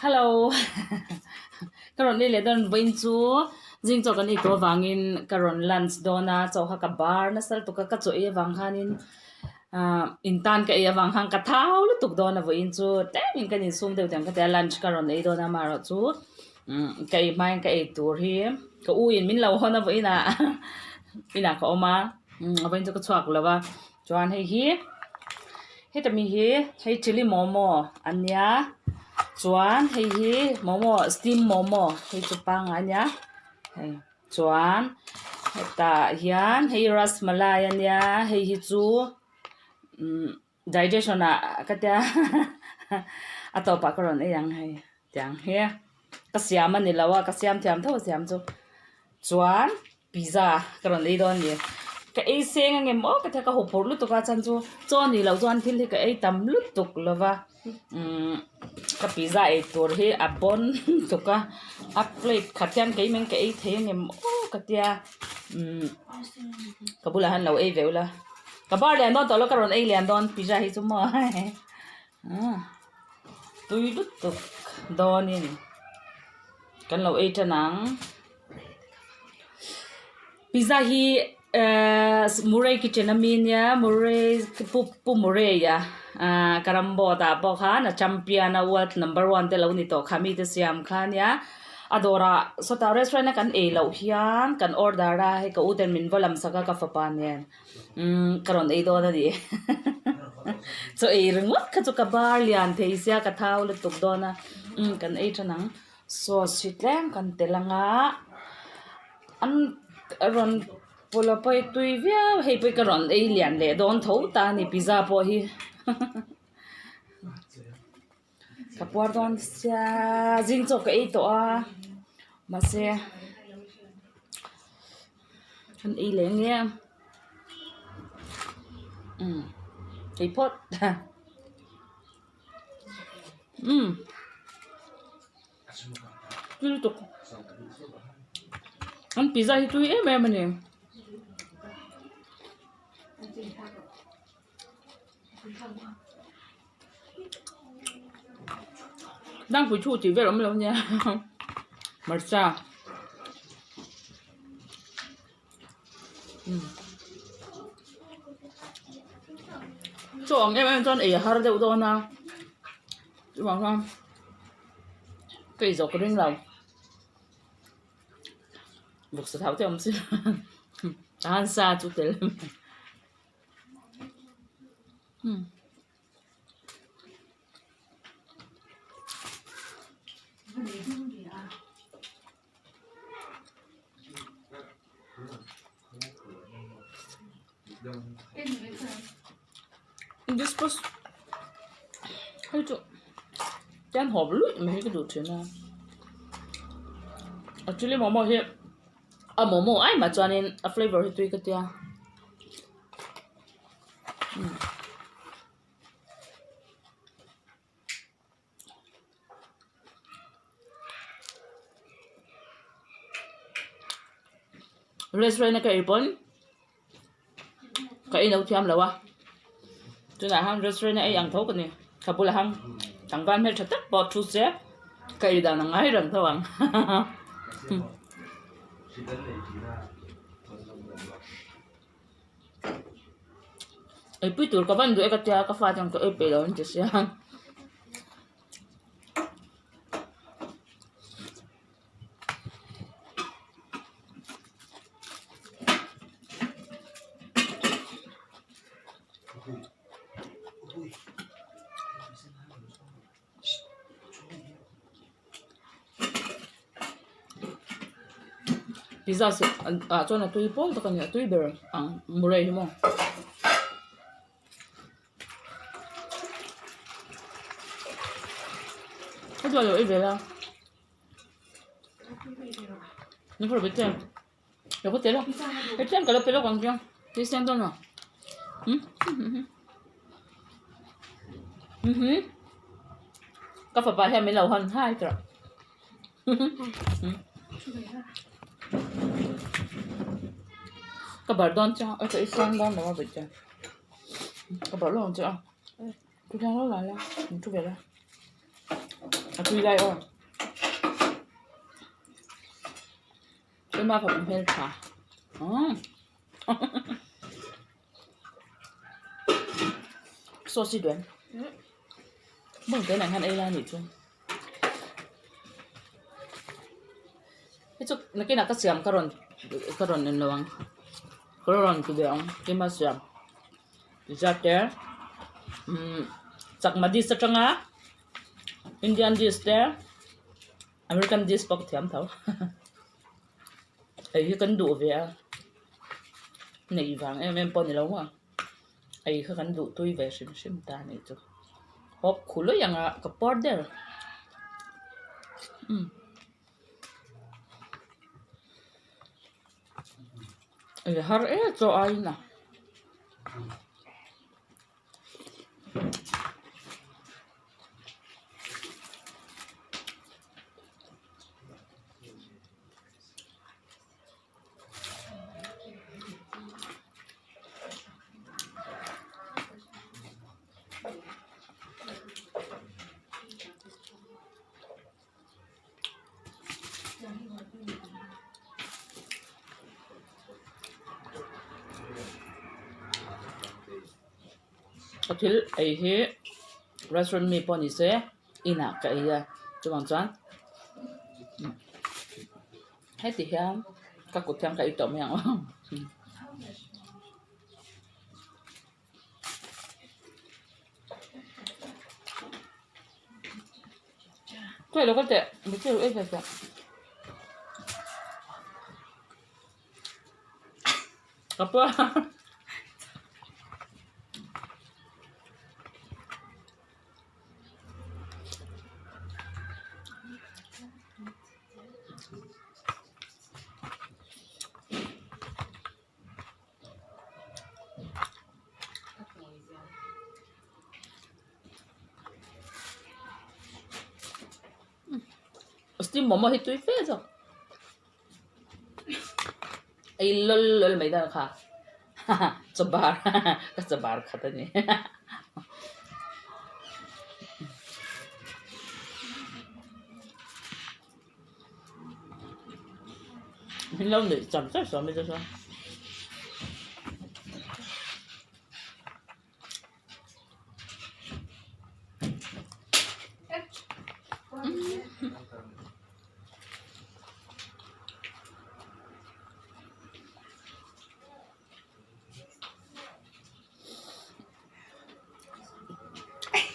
Hello ka rawn ei leh dawn vawiin chu zing chaw kan ei tawh avangin ka rawn lunch dawn a chaw kha ka bar nasa lutuk a ka chaw ei avang khanin ahh in tan ka ei avang khan ka thau lutuk dawn a vawiin chu tlemin kan insum deuh tiang ka ti a lunch ka rawn ei dawn a amaherawhchu umm ka ei hmain ka ei tur hi ka u in min lo hawn a vawiin ah inah ka awm a umm vawiin chu ka chhuak lo va chuan hei hi heta mi hi hei chilli momo a nia chuan hei hi momo steam momo hei chu pangngai a nia hei chuan hetah hian hei rasmalai a nia hei hi chu umm digestion ah ka tia a tawpah ka rawn ei ang hei tiang hi ka siam a ni lo a ka siam thiam tho a siam chu chuan. Pizza ka rawn ei dawn a ni. Ka ei seng ang em aw ka tia ka huphurh lutuk a chuan chu chaw ni loh chuan thil hi ka ei tam lutuk lo va umm ka pizza ei tur hi a bawn tuk a a plate khat hian keimah in ka ei thei ang em aw ka tia umm ka bulah hian lo ei ve ula ka bar lian dawn tawh lo ka rawn ei lian dawn pizza hi chu maw tui lutuk dawnin kan lo ei tan ang. Pizza hi ehh Murray kitchen ami ania Murray pu pu Murray a ahh carrom board ah pawh khan a champion a world number one te lo ni tawh kha mite siam kha ania a dawrah sawtah restaurant a kan ei loh hian kan order a hei ka u ten min va lam sak a ka fapa nen umm ka rawn ei dawn a ni chaw ei ringawt kha chu ka bar lian thei sia ka thau lutuk dawn a umm kan ei than ang. Sauce hi tlem kan tel anga an rawn pawlh a pawi tui viau hei pawh hi ka rawn ei lian leh dawn tho ta a ni pizza pawh hi ka puar dawn sia zing chaw ka ei tawh a mahse kan ei leh nge umm ei phawt. Umm tui lutuk an pizza hi tui em em a ni. Dangpui thu tih vel awm lo nia hmarcha. Chaw ang em em chuan ei a har deuh dawn a chuvang chuan ka ei zawh ka ring lo vawksa thau te awm si tahan sa chu tel Dispos hei chu tian hawp luih mai hi ka duh thin a actually momo hi a momo ai mah chuanin a flavour hi tui ka tia. Restaurant a ka ei pawn ka ei lo thiam lo a tunah hian restaurant a ei ang tho ka ni ka bulah hian tlangval hmeltha tak pawh thu se ka ei dan a ngai reng tho ang Eipui tur ka van duh e ka tia ka fa chuan ka ei peih lo an ti sia. Pizza ah chuan a tui pawl tak a ni a tui ber ang murei hi maw. Ka duh lo ei ve la ni phawt bete lo ka tel a hetiang ka lo pe lawk ang che thil siam dawn maw ka fapa hian min lo hawn hai tawh ka barh dawn chiang a ka i siam dawn lo a bete ka barh lawk ang che a thu thiang lo la la min thu ve la. A tui lai aw. Keimah fapa hmel tha. Sauce hi duh em? Bawng te nen khan ei lai anih chu. Hei chu nakinah ka siam ka rawn ka rawn en lo ang. Ka rawn ti ve ang keimah siam. Tizat te umm chakma dish atanga Indian dish te American dish pawh ka thiam tho. Hei hi kan duh ve a neih vang em em pawh a ni lo maw ei kha kan duh tui ve hrim hrim ta a nih chu hawp khu luih ang a ka pawr der umm ei har em chaw aiin a. Ka thil ei hi restaurant mi pawh ni se inah ka ei a chuvang chuan heti hian ka kut hian ka ei tawh mai ang aw. Tuai lo ka teh mi chu ei ve teh. Ka pawh Steam momo hi tui fe zawk. Ei lawl lawl mai dan kha chaw bar ka chaw bar khat a ni. Min lo nuih cham cham suam mai te chuan.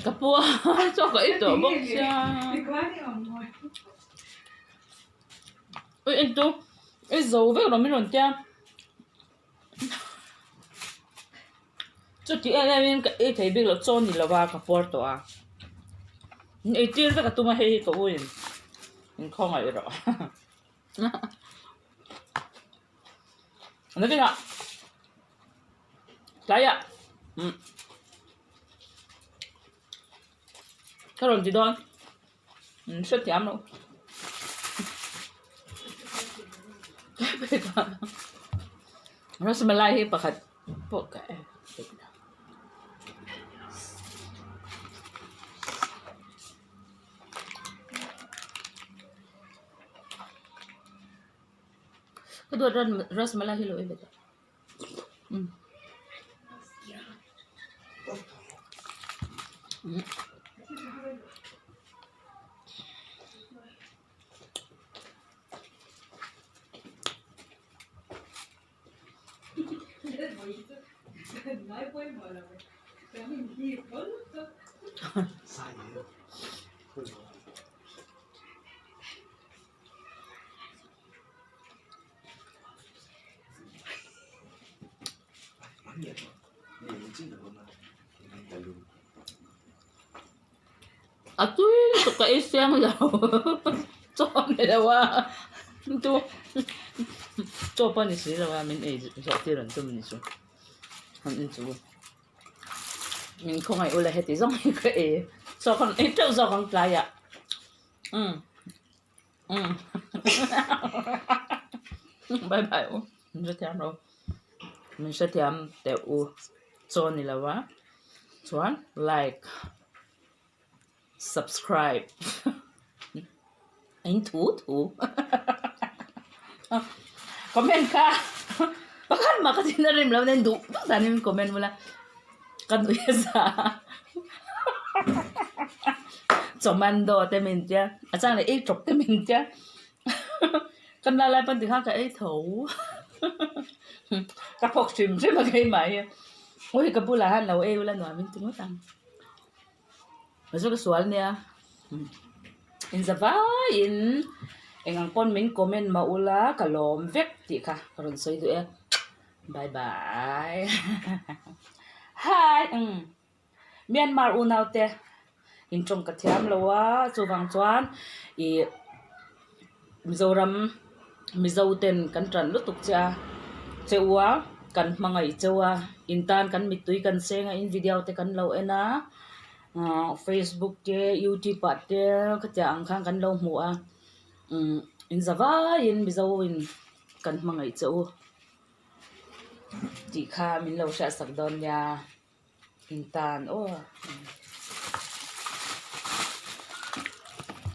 Ka pua chaw ka ei tawh bawk sia. Ui en tu ei zo vek rawh min rawn tia. Chuti em em in ka ei thei bik loh chaw ni lova ka puar tawh a. Ei tir vek a tum a hei hi ka u in in khawngaih rawh. Nakinah tlaiah umm ka rawn ti dawn min hrethiam lo rasmalai hi pakhat pawh ka en. Ka duat rasmalai hi lo ei ve tawh umm. A tui lutuk ka ei siang lo chaw a ni lo a chu chaw pawh a ni si lo a min ei zawh tir an tum a ni chu han en chu min khawngaih ula heti zawng hi ka ei chaw khan ei teuh zawk ang tlaiah umm umm bye bye u min hrethiam lo min hrethiam teh u chaw a ni lo a chuan like. Subscribe. In thu thu. Comment kha pakhat mah ka thin a rim lo nen duh duh danin comment bula ka nui a za Commando te min tia a chang leh ei tawp te min tia ka nal lai pawn tikhan ka ei tho ka phawk hrim hrim a keimah hi awi ka bulah hian lo ei ula nuam in ti ngawt ang. Chu ka sual nia in za vaiin eng ang pawn min comment mah ula ka lawm vek tih kha ka rawn sawi duh e bye bye hi umm Myanmar unau te in tawng ka thiam lo a chuvang chuan ih Mizoram Mizo ten kan tan lutuk che a cheu a kan hmangaih cheu a in tan kan mittui kan seng a in video te kan lo en a ahh facebook te youtube ah te khatiang ang khan kan lo hmu a umm in za vaiin Mizo in kan hmangaih che u tih kha min lo hriatsak dawn nia in tan aw.